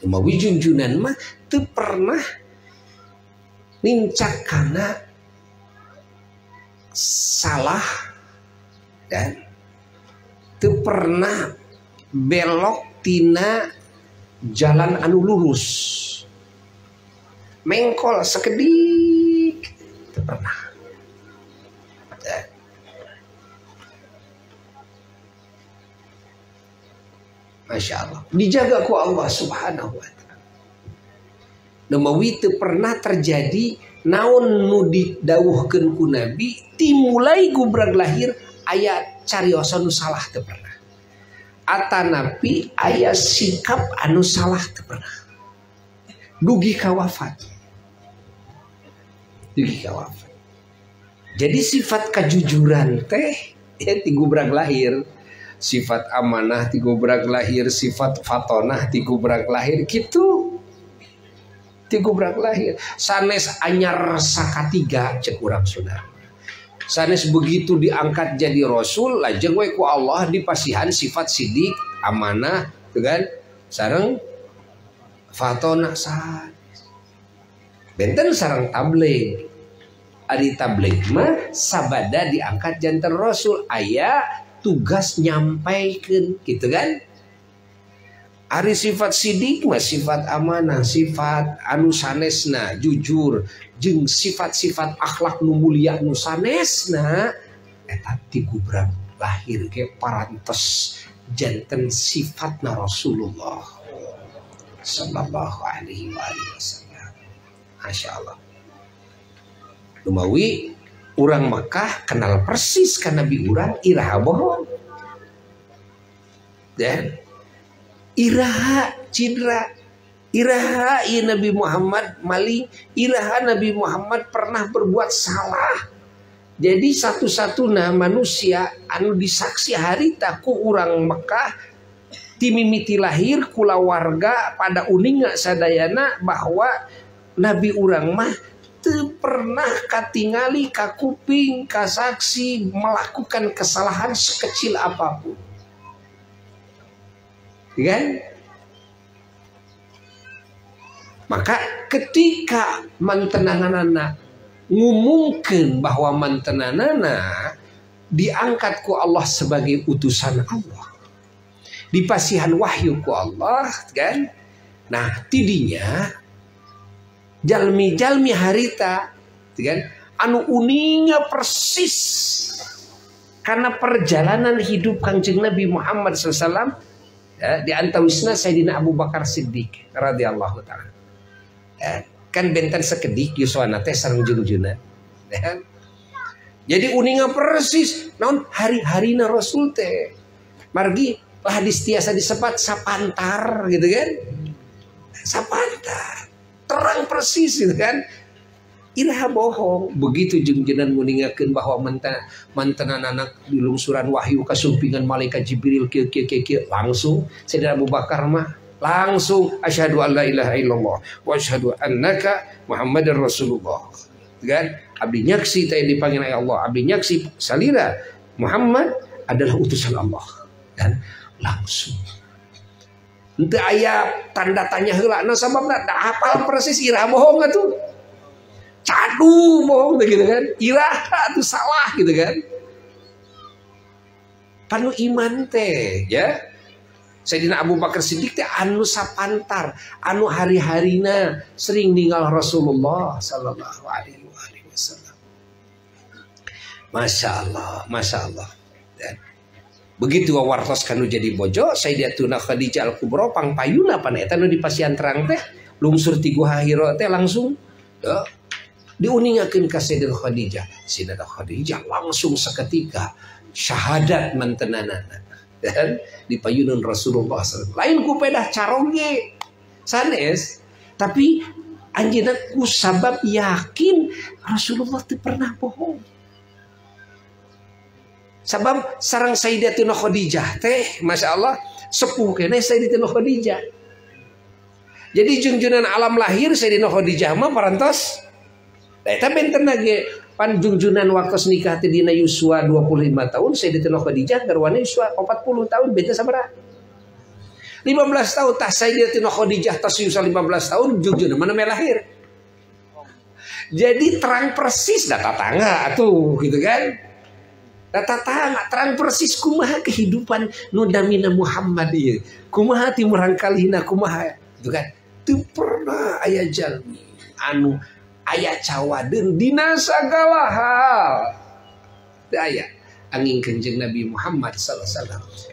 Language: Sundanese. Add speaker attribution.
Speaker 1: Mawi junjunan mah teu pernah nincak kana salah dan teu pernah belok tina jalan anu lurus. Mengkol sekedik teu pernah. Dan Masya Allah, dijaga ku Allah Subhanahu wa ta'ala. Nemawi teu pernah terjadi naon nu didawuhkeun ku Nabi timulai gubrag lahir aya cariosa nu salah teu pernah. Atanapi aya sikap anu salah teu pernah. Dugi ka wafat. Dugi ka wafat. Jadi sifat kejujuran teh ya ti gubrag lahir. Sifat amanah ti gubrag lahir, sifat fatonah ti gubrag lahir gitu. Ti gubrag lahir. Sanes anyar sakatiga cek urang Sunda. Sanes begitu diangkat jadi rasul lajeng we ku Allah dipasihan sifat sidik, amanah, gitu kan? Sareng fatonah sanes. Benten sareng tabligh. Ari tabligh mah sabada diangkat janten rasul aya tugas nyampaikan gitu kan. Ari sifat sidik mah sifat amanah, sifat anu sanesna jujur, jeung sifat-sifat akhlak nu mulia nu sanesna eta ti gubrag lahir ge parantos janten sifatna Rasulullah sallallahu alaihi wasallam. Masya Allah. Lumawi urang Mekah kenal persis ka Nabi urang iraha bohong. Dan iraha cidra, iraha ieu Nabi Muhammad maling, iraha Nabi Muhammad pernah berbuat salah. Jadi satu-satuna manusia anu disaksi harita ku urang Mekah timimiti lahir kulawarga pada uninga sadayana bahwa Nabi urang mah teu pernah katingali kakuping kasaksi melakukan kesalahan sekecil apapun. Kan? Maka ketika mantenanana ngumumkeun bahwa mantenanana diangkat ku Allah sebagai utusan Allah, dipasihan wahyu ku Allah, kan? Nah, tidinya jalmi-jalmi harita, kan? Anu uninga persis karena perjalanan hidup Kangjeng Nabi Muhammad SAW, ya, di antawisna Sayyidina Abu Bakar Siddiq radhiyallahu ta'ala. Ya, kan benten sekedik yuswana teh sareng jungjuna. Ya. Jadi uninga persis naon hari-harina Rasul teh. Margi hadis tiasa disepat sapantar gitu kan. Sapantar. Terang persis gitu kan. Iraha bohong. Begitu jengjenan nguningakeun bahwa mantenan anak dilungsuran wahyu kasumpingan malaikat Jibril kieu kieu kieu langsung Sayyidina Abu Bakar mah langsung asyhadu an la ilaha illallah wa asyhadu annaka Muhammadar Rasulullah. Kan? Abdi nyaksi teh dipanggil Allah, abdi nyaksi salira Muhammad adalah utusan Allah. Dan langsung henteu aya tanda tanya heula na sababna da hafal persis iraha bohong atuh. Cadu bohong gitu kan. Iraha atuh salah gitu kan. Panu iman teh ya. Sayyidina Abu Bakar Siddiq teh anu sapantar, anu hari-harina sering ninggal Rasulullah sallallahu alaihi wasallam. Masya Allah, Masya Allah. Dan begitu wartos kanu jadi bojo, Sayyidatuna Khadijah Al-Kubra pangpayuna pan eta nu dipasihan terang teh lungsur ti Guha Hira teh langsung ya, diuningakeun ka Sayyidatuna Khadijah. Sayyidatuna Khadijah langsung seketika syahadat mantenanana dan dipayunun Rasulullah SAW. Lain ku pedah caroge sanes, tapi anjeunna ku sabab yakin Rasulullah teu pernah bohong. Sabab sareng Sayyidatuna Khadijah teh Masya Allah sepuh keneh Sayyidatuna Khadijah. Jadi jungjunan alam lahir Sayyidatuna Khadijah mah parantos. Da eta benten ge pan jungjunan waktu nikah teh dina yuswa 25 tahun Sayyidatuna Khadijah garwana yuswa 40 tahun beda sabaraha. 15 tahun tah Sayyidatina Khadijah tas 15 tahun jujur mana lahir. Jadi terang persis data tangga atuh gitu kan. Data tangga terang persis kumaha kehidupan nu namina Muhammad ieu. Kumaha ti murangkalihna kumaha gitu kan. Teu pernah aya jalmi anu aya cawadeun dina sagala hal. Teu aya angin Kanjeng Nabi Muhammad sallallahu alaihi wasallam.